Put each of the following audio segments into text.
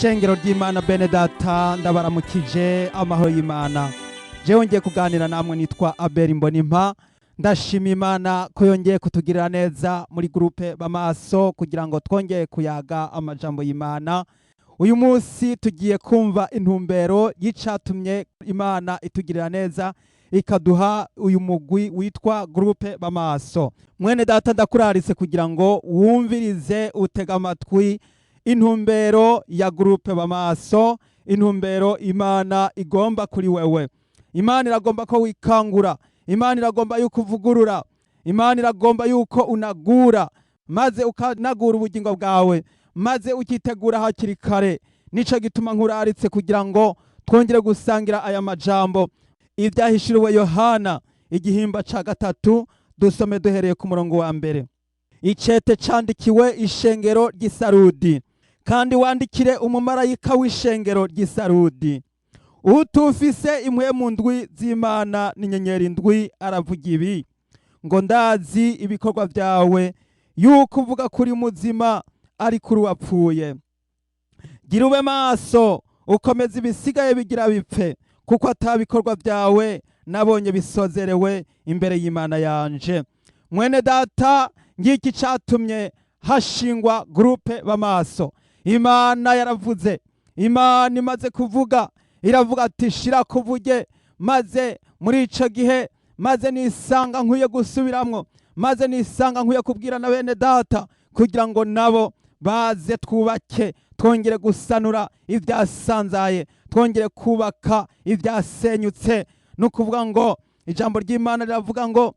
Shengero ry'Imana, bene data, ndabaramukije amahoro y'Imana. Jewe ngiye kuganira namwe nitwa Abel Mbonimpa. Ndashima Imana ko yongeye kutugirira neza muri groupe Bamaso kugira ngo twongeye kuyaga amajambo y'Imana. Uyu munsi tugiye kumva intumbero y'icatumye Imana itugirira neza ikaduha uyu mugwi witwa groupe Bamaso. Mwene data, ndakuraritse kugira ngo wumvirize, utega amatwi intumbero ya groupe Bamaso, intumbero Imana igomba kuri wewe. Imana iragomba ko wikangura, Imana iragomba yuko uvugurura, Imana iragomba yuko unagura, maze ukanagura ubugingo bwawe, maze ukitegura hakiri kare. Nico gituma nkuraritse kugira ngo twongere gusangira aya majambo. Ibyahishuriwe Yohana, igihimba ca gatatu, dusome duhereye ku murongo wa mbere. Icete candikiwe ishengero ry'Isarudi. Kandi wandikire umumarayika w'ishengero ry'Isarudi: utufise impwemu ndwi z'Imana n'inyenyeri ndwi aravuga ibi ngo: ndazi ibikorwa byawe, yuko uvuga kuri muzima ariko uri wapfuye. Gira ube maso, ukomeza ibisigaye bigira bipfe, kuko atabikorwa byawe nabonye bisozerewe imbere y'Imana yanje. Mwene data, ngiki catumye hashingwa groupe Bamaso. Imana yaravuze. Imana imaze kuvuga, iravuga ati: shira kuvuge. Maze muri ico gihe, maze nisanga nkwiye gusubiramwo, maze nisanga nkwiye kubwira na bene data kugira ngo nabo baze twubake, twongere gusanura ibyasanzaye, twongere kubaka ibyasenyutse. Ni ukuvuga ngo ijambo ry'Imana riravuga ngo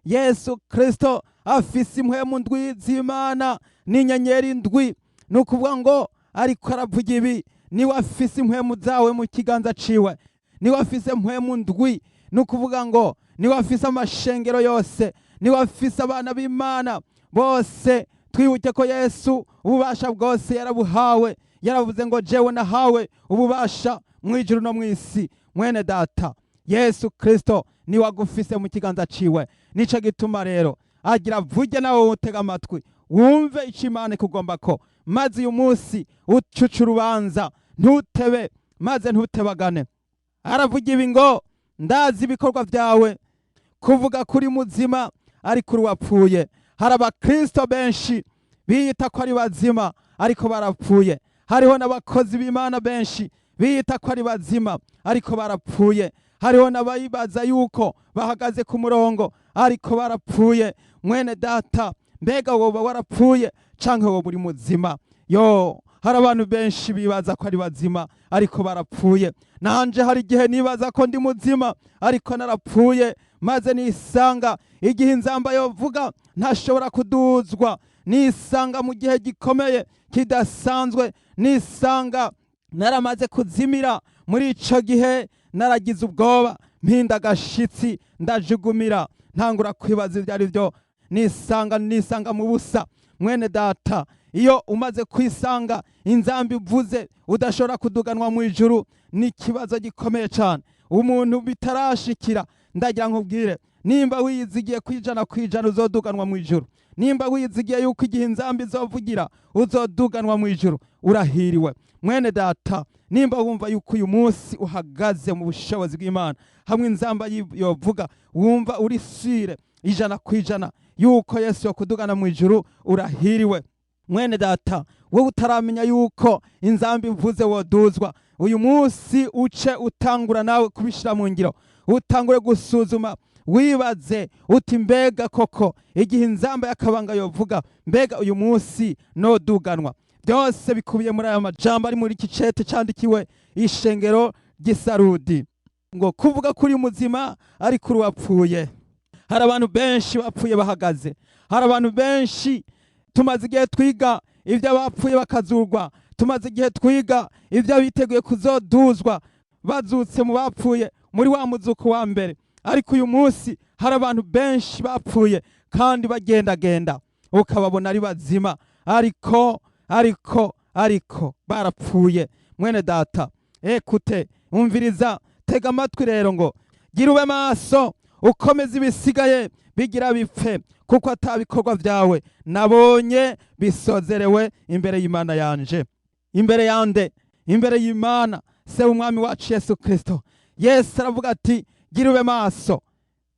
Yesu Kristo afise impwemu ndwi z'Imana n'inyenyeri ndwi. Ni ukuvuga ngo ariko aravuga ibi, niwe afise impwemu zawe mu kiganza ciwe, niwe afise impwemu ndwi. Ni ukuvuga ngo niwe afise amashengero yose, niwe afise abana b'Imana bose. Twibuke ko Yesu ububasha bwose yarabuhawe. Yaravuze ngo: jewe nahawe ububasha mu ijuru no mu isi. Mwene data, Yesu Kristo niwe agufise mu kiganza ciwe. Nico gituma rero agira vuge nawe, utega amatwi wumve ico Imana ikugomba ko, maze uyu munsi ucuca urubanza, ntutebe maze ntutebagane. Aravuga ibi ngo: ndazi ibikorwa byawe, kuvuga kuri muzima ariko uri wapfuye. Hari abakristo benshi biyita ko ari bazima ariko barapfuye. Hariho n'abakozi b'Imana benshi biyita ko ari bazima ariko barapfuye. Hariho n'abayibaza yuko bahagaze ku murongo ariko barapfuye. Mwene data, mbega woba warapfuye canke woba uri muzima? Yo, hari abantu benshi bibaza ko ari bazima ariko barapfuye. Nanje hari igihe nibaza ko ndi muzima ariko narapfuye, maze nisanga igihe inzamba yovuga ntashobora kuduzwa, nisanga mu gihe gikomeye kidasanzwe, nisanga naramaze kuzimira. Muri ico gihe naragize ubwoba, mpinda agashitsi, ndajugumira, ntangura kwibaza ibyo ari byo, nisanga mu busa. Mwene data, iyo umaze kwisanga inzamba ivuze udashobora kuduganwa mu ijuru, ni ikibazo gikomeye cyane. Umuntu bitarashikira, ndagira nkubwire: nimba wiyizigiye 100% uzoduganwa mu ijuru, nimba wiyizigiye yuko igihe inzamba izovugira uzoduganwa mu ijuru, urahiriwe. Mwene data, nimba wumva yuko uyu munsi uhagaze mu bushobozi bw'Imana, hamwe inzamba yovuga wumva uri sûr 100% yuko Yesu yokudugana mu ijuru, urahiriwe. Mwene data, wowe utaramenya yuko inzamba ivuze woduzwa, uyu munsi uce utangura nawe kubishyira mu ngiro, utangure gusuzuma, wibaze uti: mbega koko igihe inzamba y'akabanga yovuga, mbega uyu munsi noduganwa? Byose bikubiye muri aya majambo ari muri iki cete candikiwe ishengero ry'Isarudi ngo: kuvuga kuri muzima ariko uri wapfuye. Hari abantu benshi bapfuye bahagaze. Hari abantu benshi, tumaze igihe twiga ibyo abapfuye bakazurwa, tumaze igihe twiga ibyo biteguye kuzoduzwa bazutse mu bapfuye muri wa muzuko wa mbere. Ariko uyu munsi hari abantu benshi bapfuye kandi bagendagenda, ukababona ari bazima, ariko barapfuye. Mwene data, écoute, umviriza, tega amatwi rero ngo: gira ube maso, ukomeze ibisigaye bigira bipfe, kuko atabikorwa byawe nabonye bisozerewe imbere y'Imana yanje. Imbere yande? Imbere y'Imana Se w'Umwami wacu Yesu Kristo. Yesu aravuga ati: "Gira ube maso."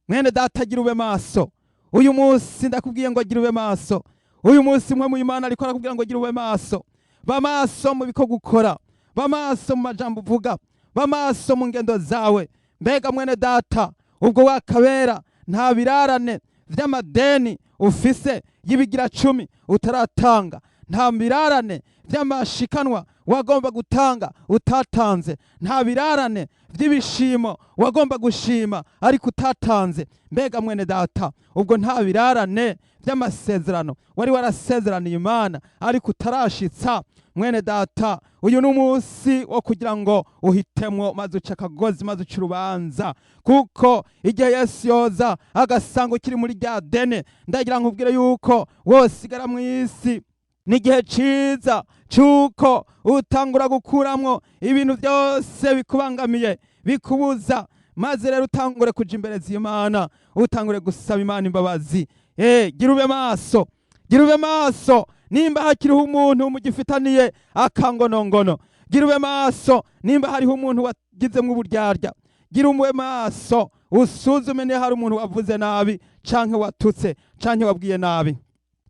Mwene data, gira ube maso. Uyu munsi ndakubwiye ngo gira ube maso. Uyu munsi mwe mu Imana ariko arakubwira ngo gira ube maso. Ba maso mu bikorwa ukora, ba maso mu majambo uvuga, ba maso mu ngendo zawe. Mbega mwene data, ubwo wakabera nta birarane vy'amadeni ufise y'ibigira cumi utaratanga? Nta birarane vy'amashikanwa wagomba gutanga utatanze? Nta birarane vy'ibishimo wagomba gushima ariko utatanze? Mbega mwene data, ubwo nta birarane vy'amasezerano wari warasezeraniye Imana ariko utarashitsa? Mwene data, uyu ni umunsi wo kugira ngo uhitemwo, maze uce akagozi, maze uce urubanza, kuko igihe Yesu yoza agasanga ukiri muri rya dene, ndagira nkubwire yuko wosigara mu isi. Ni igihe ciza cy'uko utangura gukuramwo ibintu byose bikubangamiye, bikubuza, maze rero utangure kuja imbere z'Imana, utangure gusaba Imana imbabazi. Gira ube maso, gira ube maso. Nimba hakiriho umuntu mugifitaniye akangonongono, gira ube maso. Nimba hariho umuntu wagizemwo uburyarya, gira ube maso, usuzume niba hari umuntu wavuze nabi canke watutse canke wabwiye nabi.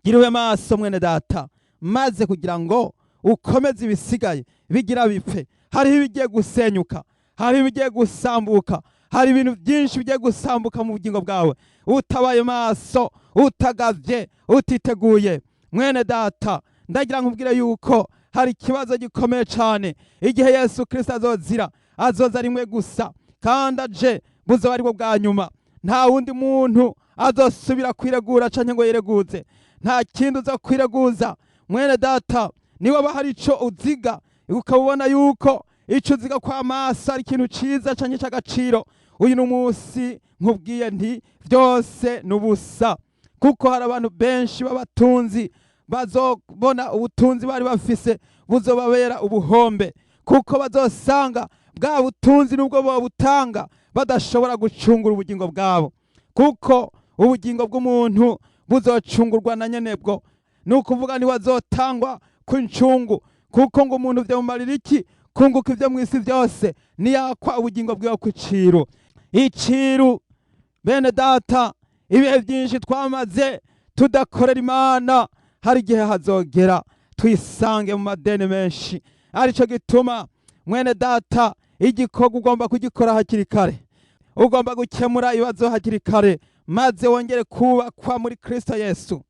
Gira ube maso, mwene data, maze kugira ngo ukomeze ibisigaye bigira bipfe. Hariho ibigiye gusenyuka, hariho ibigiye gusambuka, hari ibintu byinshi bigiye gusambuka mu bugingo bwawe utabaye maso, utagavye, utiteguye. Mwene data, ndagira nkubwire yuko hari ikibazo gikomeye cyane. Igihe Yesu Kristo azozira, azoza rimwe gusa, kandi aje buzoba aribwo bwa nyuma. Nta wundi muntu azosubira kwiregura canke ngo yireguze. Nta kindi uza kwireguza. Mwene data, niba hari ico uziga, ukaba ubona yuko ico uziga kwa maso ari ikintu ciza canke c'agaciro, uyu ni umunsi nkubwiye nti byose ni ubusa, kuko hari abantu benshi b'abatunzi bazobona ubutunzi bari bafise buzobabera ubuhombe, kuko bazosanga bwa butunzi nubwo bobutanga badashobora gucungura ubugingo bwabo, kuko ubugingo bw'umuntu buzocungurwa na nyenebwo. Ni ukuvuga ntiwazotangwa ku incungu, kuko ngo umuntu vyomumarira iki kunguka ibyo mu isi byose niyakwa ubugingo bwiwe ku iciru? Iciru, bene data, ibihe byinshi twamaze tudakorera Imana, hari igihe hazogera twisange mu madeni menshi. Aricyo gituma, mwene data, igikorwa ugomba kugikora hakiri kare, ugomba gukemura ibibazo hakiri kare, maze wongere kubakwa muri Kristo Yesu.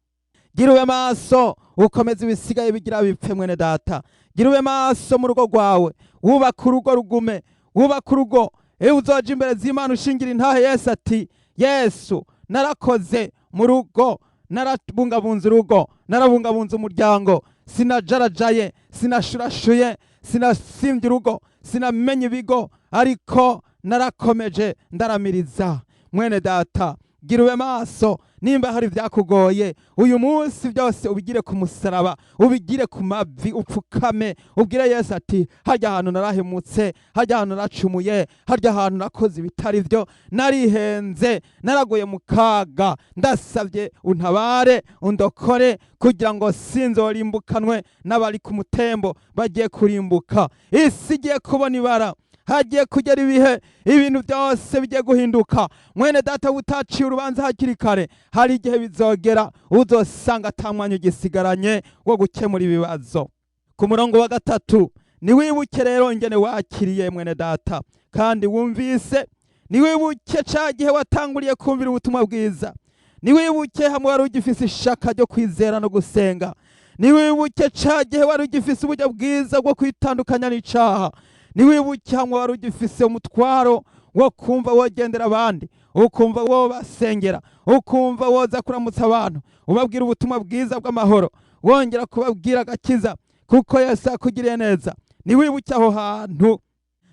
Gira ube maso, ukomeze ibisigaye bigira bipfe. Mwene data, gira ube maso mu rugo rwawe, wubaka urugo rugume, wubaka urugo. Iyo uzoja imbere z'Imana ushingira intahe Yesu ati: "Yesu, narakoze mu rugo, narabungabunze urugo, narabungabunze umuryango, sinajarajaye, sinashurashuye, sinasimbye urugo, sinamenye ibigo, ariko narakomeje ndaramiriza." Mwene data, gira ube maso. Nimba hari ibyakugoye uyu munsi, byose ubigire ku musaraba, ubigire ku mavi, upfukame, ubwire Yesu ati: "Harya hantu narahemutse, harya hantu naracumuye, harya hantu nakoze ibitari byo, narihenze, naraguye mu kaga. Ndasabye untabare, undokore, kugira ngo sinzorimbukanwe n'abari ku mutembo bagiye kurimbuka." Isi igiye kubona ibara. Hagiye kugera ibihe ibintu byose bigiye guhinduka. Mwene data, utaciye urubanza hakiri kare, hari igihe bizogera uzosanga ata mwanya ugisigaranye wo gukemura ibibazo. Ku murongo wa 3: "Niwibuke rero ingene wakiriye, mwene data, kandi wumvise. Niwibuke ca gihe watanguriye kumvira ubutumwa bwiza. Niwibuke hamwe wari ugifise ishaka ryo kwizera no gusenga. Niwibuke ca gihe wari ugifise uburyo bwiza bwo kwitandukanya n'icaha. Niwibuke hamwe wari ugifise umutwaro wo kumva wogendera abandi, ukumva wo basengera, ukumva woza kuramutsa abantu, ubabwira ubutumwa bwiza bw'amahoro, wongera kubabwira agakiza, kuko Yesu yakugiriye neza. Niwibuke aho hantu,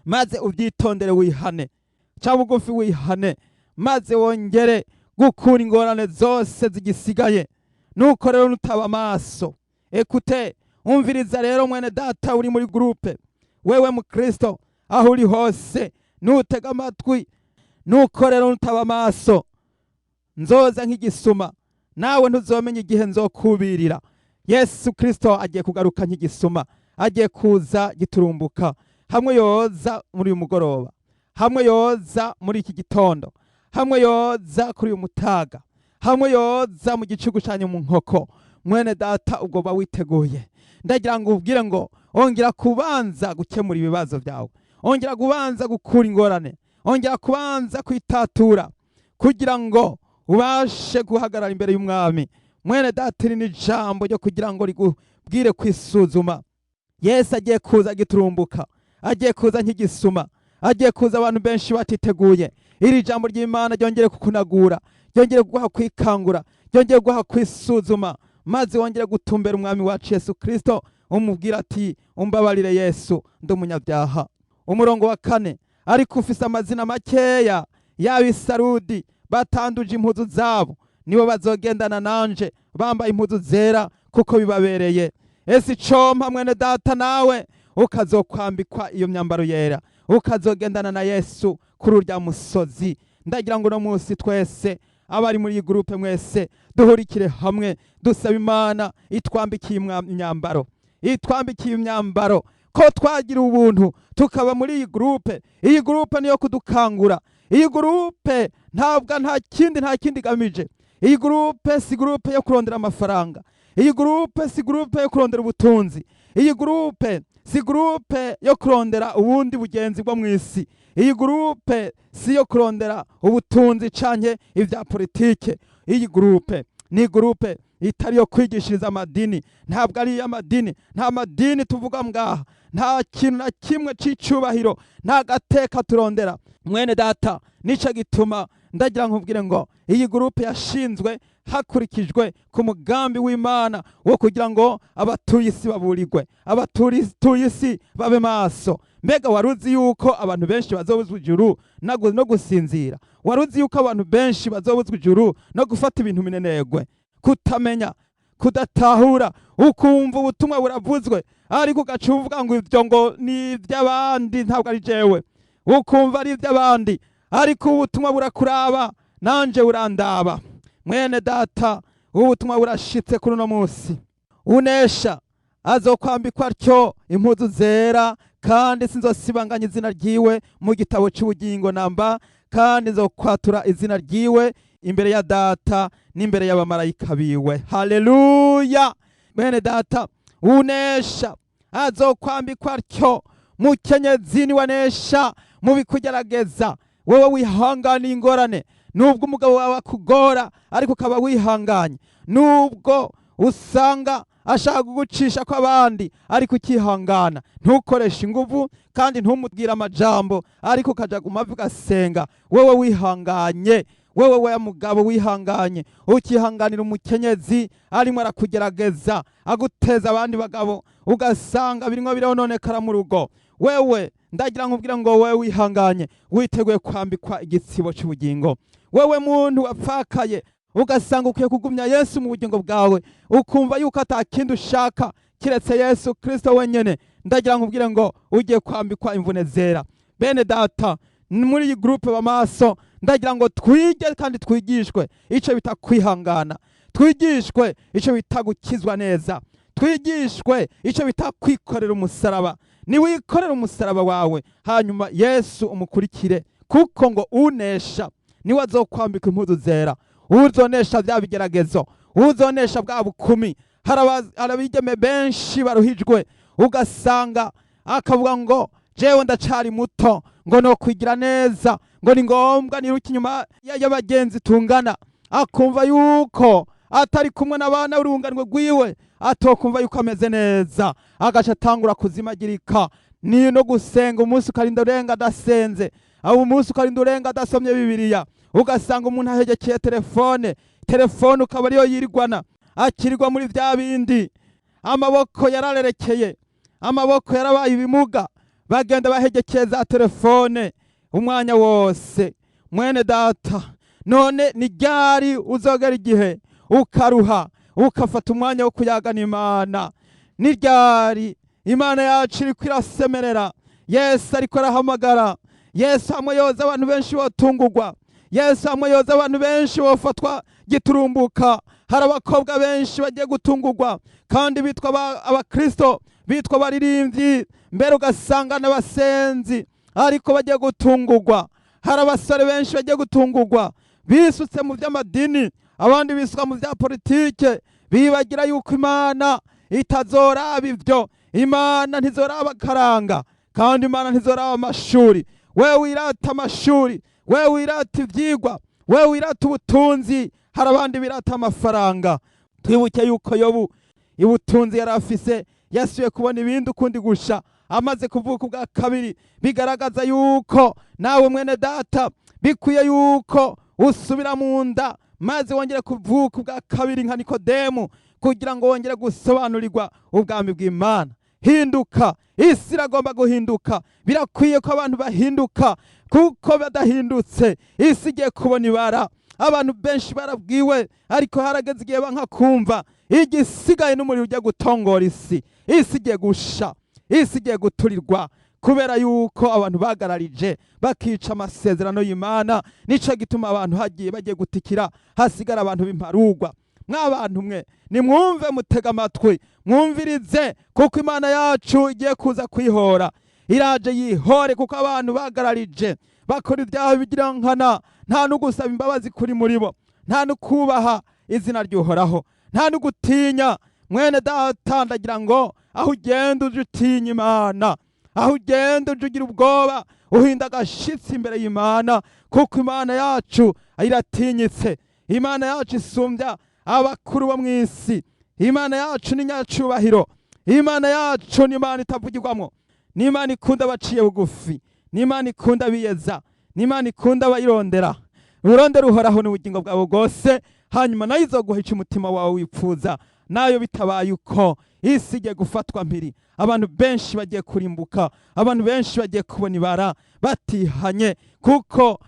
maze ubyitondere, wihane, ca bugufi wihane, maze wongere gukura ingorane zose zigisigaye. Nuko rero nutaba amaso." Écoute, umviriza rero, mwene data uri muri groupe, wewe mukristo aho uri hose, nutega amatwi: "Nuko rero nutaba amaso, nzoza nk'igisuma, nawe ntuzomenya igihe nzokubirira." Yesu Kristo agiye kugaruka nk'igisuma. Agiye kuza giturumbuka. Hamwe yoza muri uyu mugoroba, hamwe yoza muri iki gitondo, hamwe yoza kuri uyu mutaga, hamwe yoza mu gicugu canyu mu nkoko, mwene data, ubwo ba witeguye. Ndagira ngo ubwire ngo ongera kubanza gukemura ibibazo byawe, ongera kubanza gukura ingorane, ongera kubanza kwitatura kugira ngo ubashe guhagarara imbere y'umwami. Mwene data, iri ni ijambo ryo kugira ngo rigubwire kwisuzuma. Yesu agiye kuza giturumbuka, agiye kuza nk'igisuma, agiye kuza abantu benshi batiteguye. Iri jambo ry'Imana ryongere kukunagura, ryongere kuguha kwikangura, ryongere kuguha kwisuzuma, maze wongere gutumbera umwami wacu Yesu Kristo, umubwira ati: "Umbabarire Yesu, ndi umunyabyaha." Umurongo wa 4: "Ariko ufise amazina makeya y'ab'Isarudi batanduje impuzu zabo, nibo bazogendana nanje bambaye impuzu zera, kuko bibabereye." Ese icompa, mwene data, nawe ukazokwambikwa iyo myambaro yera, ukazogendana na Yesu kuri urya musozi? Ndagira ngo uno munsi twese abari muri iyi groupe, mwese duhurikire hamwe dusaba Imana itwambikiye imyambaro, itwambikiye imyambaro, ko twagira ubuntu tukaba muri iyi groupe. Iyi groupe niyo kudukangura. Iyi groupe ntabwo nta kindi igamije. Iyi groupe si groupe yo kurondera amafaranga. Iyi groupe si groupe yo kurondera ubutunzi. Iyi groupe si groupe yo kurondera ubundi bugenzi bwo mu isi. Iyi groupe si iyo kurondera ubutunzi canke ibya politike. Iyi groupe ni groupe itari yo kwigishiriza amadini. Ntabwo ari iy'amadini. Nta madini tuvuga ngaha, nta kintu na kimwe c'icubahiro, nta gateka turondera, mwene data. Nico gituma ndagira nkubwire ngo iyi groupe yashinzwe hakurikijwe ku mugambi w'Imana wo kugira ngo abatuye isi baburirwe, abatuye isi babe maso. Mbega wari uzi yuko abantu benshi bazobuzwa ijuru no gusinzira? Wari uzi yuko abantu benshi bazobuzwa ijuru no gufata ibintu minenegwe, kutamenya, kudatahura, ukumva ubutumwa buravuzwe ariko ugaca uvuga ngo ibyo ngo ni iby'abandi, ntabwo ari jewe, ukumva ari iby'abandi? Ariko ubutumwa burakuraba, nanje burandaba, mwene data. Ubutumwa burashitse kuri uno munsi. "Unesha azokwambikwa atyo impuzu zera, kandi sinzosibanganya izina ryiwe mu gitabo cy'ubugingo namba, kandi nzokwatura izina ryiwe imbere ya Data n'imbere y'abamarayika biwe." Haleluya! Mwene data, unesha azokwambikwa atyo. Mukenyezi, niwanesha mu bikugerageza, wowe wihanganiye ingorane, nubwo umugabo wawe akugora ariko ukaba wihanganye, nubwo usanga ashaka kugucisha kw'abandi ariko ukihangana, ntukoreshe inguvu kandi ntumubwire amajambo, ariko ukaja ku mavi ugasenga, wewe wihanganye, wewe we mugabo wihanganye, ukihanganira umukenyezi arimo arakugerageza, aguteza abandi bagabo, ugasanga birimwo birononekara mu rugo, wewe ndagira nkubwira ngo wewe wihanganye, witeguye kwambikwa igitsibo cy'ubugingo. Wewe muntu wapfakaye, ugasanga ukwiye kugumya Yesu mu bugingo bwawe, ukumva yuko atakindi ushaka kiretse Yesu Kristo wenyene, ndagira nkubwire ngo ugiye kwambikwa imvune zera. Bene data, muri iyi groupe b'amaso, ndagira ngo twige kandi twigishwe icyo bita kwihangana, twigishwe icyo bita gukizwa neza, twigishwe icyo bita kwikorera umusaraba. Niwikorera umusaraba wawe, hanyuma Yesu umukurikire, kuko ngo unesha niwe azokwambika impuzu zera. Uzonesha bya bigeragezo, uzonesha bwa bukumi. Hari abigeme benshi baruhijwe, ugasanga akavuga ngo jewe ndacari muto, ngo no kwigira neza, ngo ni ngombwa niruke inyuma y'abagenzi tungana, akumva yuko atari kumwe n'abana b'urunganwe rwiwe atokumva yuko ameze neza, agaca atangura kuzimagirika, ni no gusenga umunsi ukarinda urenga adasenze, aho umunsi ukarinda urenga adasomye Bibiliya. Ugasanga umuntu ahegekeye telefone, telefone ukaba ariyo yirigwana, akirirwa muri bya bindi, amaboko yararerekeye, amaboko yarabaye ibimuga, bagenda bahegekeye za telefone umwanya wose. Mwene data, none ni ryari uzogera igihe ukaruha, ukafata umwanya wo kuyagana Imana? Ni ryari? Imana yacu iriko irasemerera. Yesu ariko arahamagara. Yesu hamwe yoza, abantu benshi botungurwa. Yesu hamwe yoza, abantu benshi bofatwa giturumbuka. Hari abakobwa benshi bagiye gutungurwa kandi bitwa abakristo, Bitwa abaririmbyi, mbere ugasanga n'abasenzi, ariko bagiye gutungurwa. Hari abasore benshi bagiye gutungurwa, bisutse mu by'amadini, abandi bisuka mu bya politike, bibagira yuko Imana itazoraba ibyo. Imana ntizoraba akaranga, kandi Imana ntizoraba amashuri. Wewe wirata amashuri, wewe wirata ivyigwa, wewe wirata ubutunzi, hari abandi birata amafaranga. Twibuke yuko Yobu ubutunzi yari afise yasubiye kubona ibindi ukundi gusha amaze kuvuka ubwa kabiri. Bigaragaza yuko nawe, mwene data, bikwiye yuko usubira mu nda maze wongere kuvuka ubwa kabiri nka Nikodemu, kugira ngo wongere gusobanurirwa ubwami bw'Imana. Hinduka, isi iragomba guhinduka. Birakwiye ko abantu bahinduka, kuko badahindutse isi igiye kubona ibara. Abantu benshi barabwiwe, ariko harageze igihe banka kumva. Igisigaye n'umuriro ujya gutongora isi. Isi igiye gusha, isi igiye guturirwa, kubera yuko abantu bagararije, bakica amasezerano y'Imana. Nico gituma abantu hagiye bagiye gutikira, hasigara abantu b'imparugwa. Mw'abantu mwe, nimwumve, mutega amatwi, mwumvirize, kuko Imana yacu igiye kuza kwihora. Iraje yihore, kuko abantu bagararije, bakora ibyaha bigira nkana, nta no gusaba imbabazi kuri muri bo, nta no kubaha izina ry'Uhoraho, nta no gutinya. Mwene data, ndagira ngo aho ugenda uje utinya Imana, aho ugenda uje ugira ubwoba, uhinda agashitsi imbere y'Imana, kuko Imana yacu iratinyitse. Imana yacu isumbya abakuru bo mu isi. Imana yacu ni nyacubahiro. Imana yacu ni Imana itavugirwamo, ni Imana ikunda abaciye bugufi, ni Imana ikunda abiyeza, ni Imana ikunda abayirondera. Urondera Uhoraho n'ubugingo bwawe bwose, hanyuma nayo izoguha ico umutima wawe wipfuza. Nayo bitabaye uko, isi igiye gufatwa mpiri, abantu benshi bagiye kurimbuka, abantu benshi bagiye kubona ibara batihanye, kuko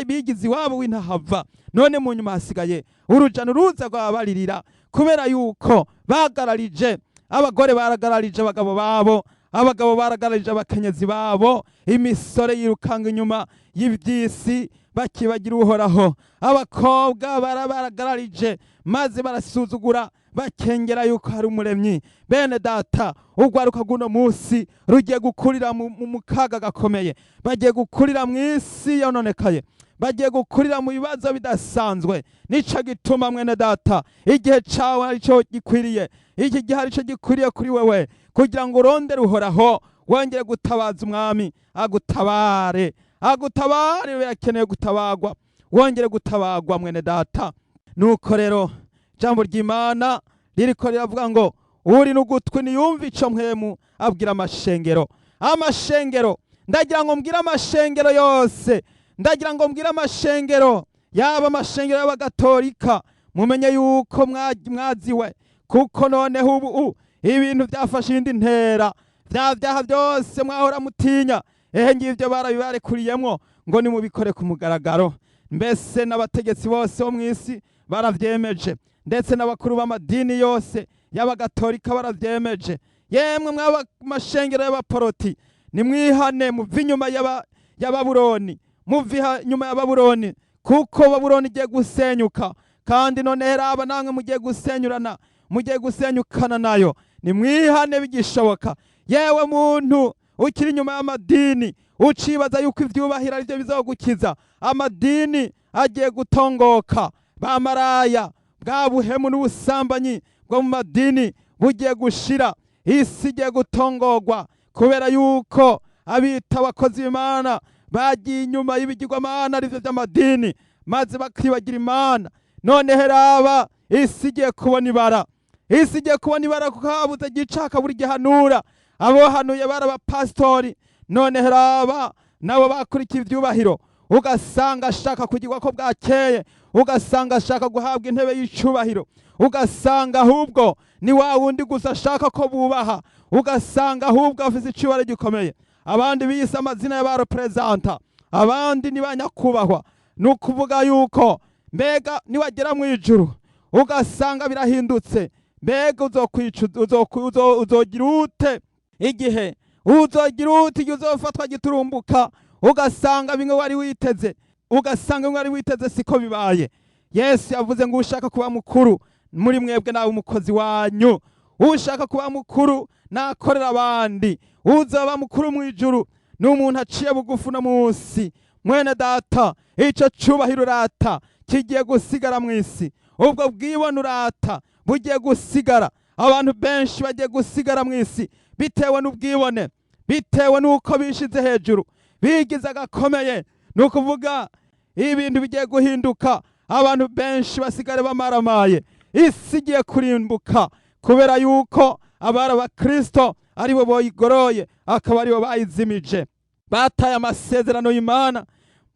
bigize iwabo w'intahava. None mu nyuma hasigaye uruja n'uruza rw'ababaririra, kubera yuko bagararije. Abagore baragararije abagabo babo, abagabo baragararije abakenyezi babo, imisore yirukanga inyuma y'iby'isi bakibagira Uhoraho. Abakobwa baragararije maze barasuzugura, bakengera yuko hari Umuremyi. Bene data, urwaruka rw'uno munsi rugiye gukurira mu kaga gakomeye. Bagiye gukurira mu isi yononekaye, bagiye gukurira mu bibazo bidasanzwe. Nico gituma, mwene data, igihe cawe arico gikwiriye, iki gihe arico gikwiriye kuri wewe, kugira ngo urondere Uhoraho, wongere gutabaza Umwami, agutabare, agutabare. Birakeneye gutabagwa, wongere gutabagwa, mwene data. Nuko rero ijambo ry'Imana ririko riravuga ngo: "Uri n'ugutwi niyumve ico Mpwemu abwira amashengero." Amashengero, ndagira ngo mbwire amashengero yose, ndagira ngo mbwire amashengero, yaba amashengero y'Abagatolika, mumenye yuko mwaziwe, kuko noneho ubu ibintu byafashe iyindi ntera. Bya byaha byose mwahora mutinya, ehe ngibyo barabibarekuriyemwo ngo nimubikore ku mugaragaro. Mbese n'abategetsi bose bo mu isi baravyemeje, ndetse n'abakuru b'amadini yose y'Abagatolika baravyemeje. Yemwe mwaba mashengero y'Abaporoti, nimwihane, muve inyuma ya Babuloni, muve inyuma ya Babuloni, kuko Babuloni igiye gusenyuka. Kandi none raba namwe mugiye gusenyurana, mugiye gusenyukana nayo. Nimwihane bigishoboka. Yewe muntu ukiri inyuma y'amadini, ucibaza yuko ivyubahiro arivyo bizogukiza, amadini agiye gutongoka. Bamaraya, bwa buhemu n'ubusambanyi bwo mu madini bugiye gushira. Isi igiye gutongogwa, kubera yuko abita abakozi b'Imana bagiye inyuma y'ibigirwamana arivyo vy'amadini, maze bakibagira Imana. None heraba, isi igiye kubona ibara, isi igiye kubona ibara, kuko habuze gicaka buri gihanura. Abohanuye bari abapasitori, none heraba nabo bakurikiye ivyubahiro. Ugasanga ashaka kugirwa ko bwakeye, ugasanga ashaka guhabwa intebe y'icubahiro, ugasanga ahubwo ni wa wundi gusa ashaka ko bubaha, ugasanga ahubwo afise icubahiro gikomeye. Abandi biyise amazina y'abareperezanta, abandi ni ba nyakubahwa. Ni ukuvuga yuko mbega niwagera mu ijuru ugasanga birahindutse, mbega uzogira ute igihe, uzogira ute igihe uzofatwa giturumbuka, ugasanga bimwe wari witeze, ugasanga bimwe wari witeze siko bibaye? Yesu yavuze ngo: "Ushaka kuba mukuru muri mwebwe nawe umukozi wanyu." Ushaka kuba mukuru nakorera abandi. Uzaba mukuru mu ijuru ni umuntu aciye bugufi uno munsi. Mwene data, ico cubahiro urata kigiye gusigara mu isi. Ubwo bwibone urata bugiye gusigara. Abantu benshi bagiye gusigara mu isi bitewe n'ubwibone, bitewe n'uko bishize hejuru, bigize agakomeye. Ni ukuvuga ibintu bigiye guhinduka, abantu benshi basigare bamaramaye. Isi igiye kurimbuka kubera yuko abari abakristo aribo boyigoroye, akaba aribo bayizimije, bataye amasezerano y'Imana.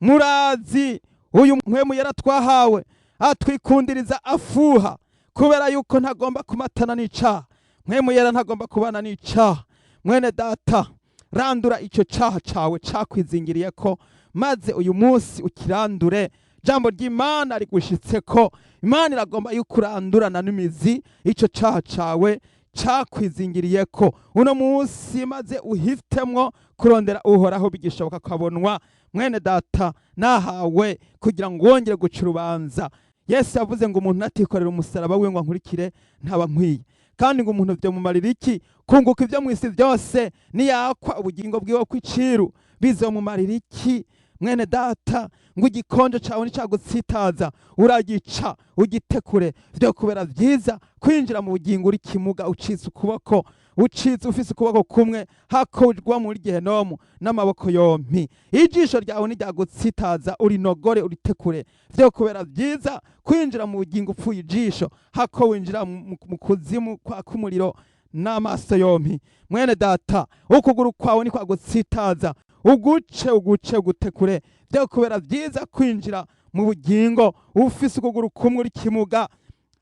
Murazi uyu mpwemu yaratwahawe atwikundiriza afuha, kubera yuko ntagomba kumatana n'icaha. Mpwemu yera ntagomba kubana n'icaha. Mwene data, randura icyo caha cawe cakwizingiriye ko, maze uyu munsi ukirandure. Jambo ry'Imana rigushitse ko Imana iragomba yuko urandurana n'imizi icyo caha cawe cakwizingiriye ko uno munsi, maze uhitemwo kurondera Uhoraho bigishoboka kabonwa. Mwene data, nahawe kugira ngo wongere guca urubanza. Yesu yavuze ngo umuntu natikorera umusaraba wiwe ngo ankurikire ntaba nkwiye. Kandi ngo umuntu vyomumarira iki kunguka ibyo mu isi byose niyakwa ubugingo bwiwe kw'iciru? Bizomumarira iki? Mwene data, ngo igikonjo cawe nicagutsitaza uragica ugitekure. Vyo kubera vyiza kwinjira mu bugingo uri kimuga, ucitse ukuboko, ucitse ufise ukuboko kumwe, hakogwa muri gehenomu n'amaboko yompi. Ijisho ryawe niryagutsitaza urinogore uritekure. Vyo kubera vyiza kwinjira mu bugingo upfuye ijisho, hako winjira mu kuzimu kwaka umuriro n'amaso yompi. Mwene data, ukuguru kwawe nikwagutsitaza uguce uguce ugutekure. Vyo kubera vyiza kwinjira mu bugingo ufise ukuguru kumwe uri kimuga,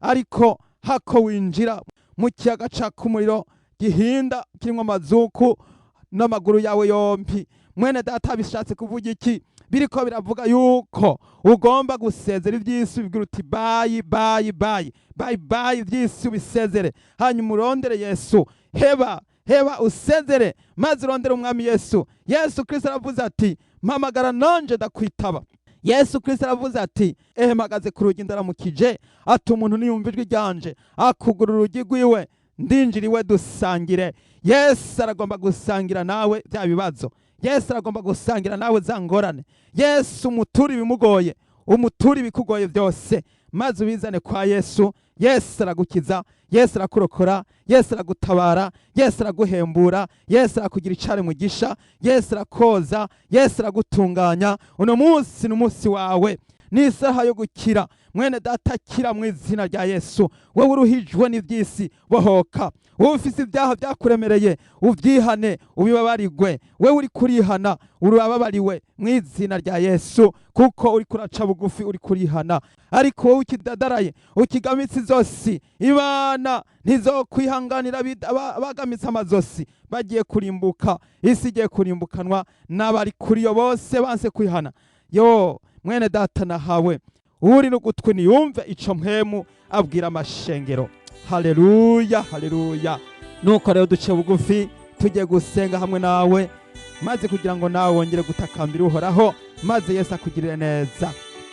ariko hako winjira mu kiyaga caka umuriro gihinda kirimwo amazuku n'amaguru yawe yompi. Mwene data, bishatse kuvuga iki? Biriko biravuga yuko ugomba gusezera ivy'isi, ubibwira uti bye bye bye bye bye, ivy'isi ubisezere, hanyuma urondere Yesu. Heba heba usezere, maze urondere umwami Yesu. Yesu Kristo aravuze ati: "Mpamagara nanje ndakwitaba." Yesu Kristo aravuze ati: "Ehe, mpagaze ku rugi ndaramukije." Ati: "Umuntu niyumva ijwi ryanje akugura urugi rwiwe, ndinjira iwe dusangire." Yesu aragomba gusangira nawe bya bibazo. Yesu aragomba gusangira nawe za ngorane. Yesu umuture ibimugoye, umuture ibikugoye byose, maze ubizane kwa Yesu. Yesu aragukiza, Yesu arakurokora, Yesu aragutabara, Yesu araguhembura, Yesu arakugira icari mugisha, Yesu arakoza, Yesu aragutunganya. Uno munsi ni umunsi wawe, ni isaha yo gukira. Mwene data, kira mu izina rya Yesu. Wowe uruhijwe n'iby'isi, bohoka. Wowe ufise ibyaha byakuremereye, ubyihane, ubibabarigwe. Wewe uri kurihana, urababariwe mu izina rya Yesu, kuko uri kuraca bugufi, uri kurihana. Ariko wowe ukidadaraye, ukigamitse izosi, Imana ntizokwihanganira bagamitse amazosi. Bagiye kurimbuka. Isi igiye kurimbukanwa n'abari kuri yo bose banse kwihana. Yo mwene data, nahawe. Uri n'ugutwi niyumve ico mpwemu abwira amashengero. Haleluya, haleluya! Nuko rero duce bugufi, tugiye gusenga hamwe nawe, maze kugira ngo nawe wongere gutakambira Uhoraho, maze Yesu akugirire neza.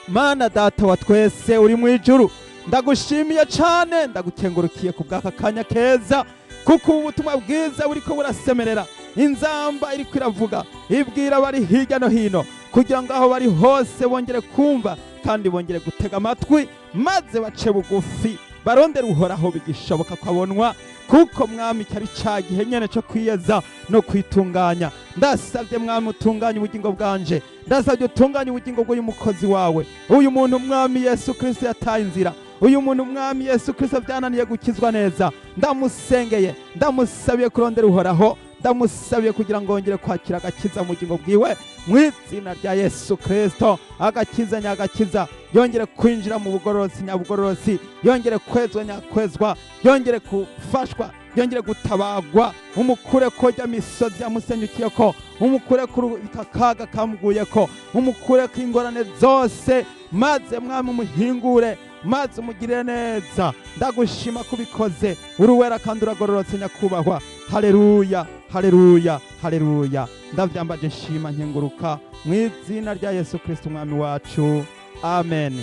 Mana Data wa twese uri mu ijuru, ndagushimiye cane, ndagukengurukiye ku bw'aka kanya keza, kuko ubu butumwa bwiza buriko burasemerera. Inzamba iriko iravuga, ibwira abari hirya no hino kugira ngo aho bari hose bongere kumva kandi bongere gutega amatwi, maze bace bugufi, barondere Uhoraho bigishoboka ko abonwa, kuko mwami cyari ca gihe nyene co kwiyeza no kwitunganya. Ndasabye mwami utunganye ubugingo bwanje. Ndasabye utunganye ubugingo bw'uyu mukozi wawe, uyu muntu mwami Yesu Kristo yataye inzira, uyu muntu mwami Yesu Kristo byananiye gukizwa neza. Ndamusengeye, ndamusabiye kurondera Uhoraho, ndamusabiye kugira ngo wongere kwakira agakiza mu bugingo bwiwe mu izina rya Yesu Kristo. Agakiza nyagakiza, yongere kwinjira mu bugororotsi nyabugororotsi, yongere kwezwa nyakwezwa, yongere gufashwa, yongere gutabagwa. Umukure ko rya misozi yamusenyukiye ko, umukure kuri aka kaga kamuguye ko, umukure ko ingorane zose, maze mwami umuhingure, maze umugirire neza. Ndagushima kubikoze, uruwera kandi uragororotse nyakubahwa. Haleluya, haleluya, haleluya! Ndavyambaje nshima nkenguruka mu izina rya Yesu Kristo umwami wacu, amen.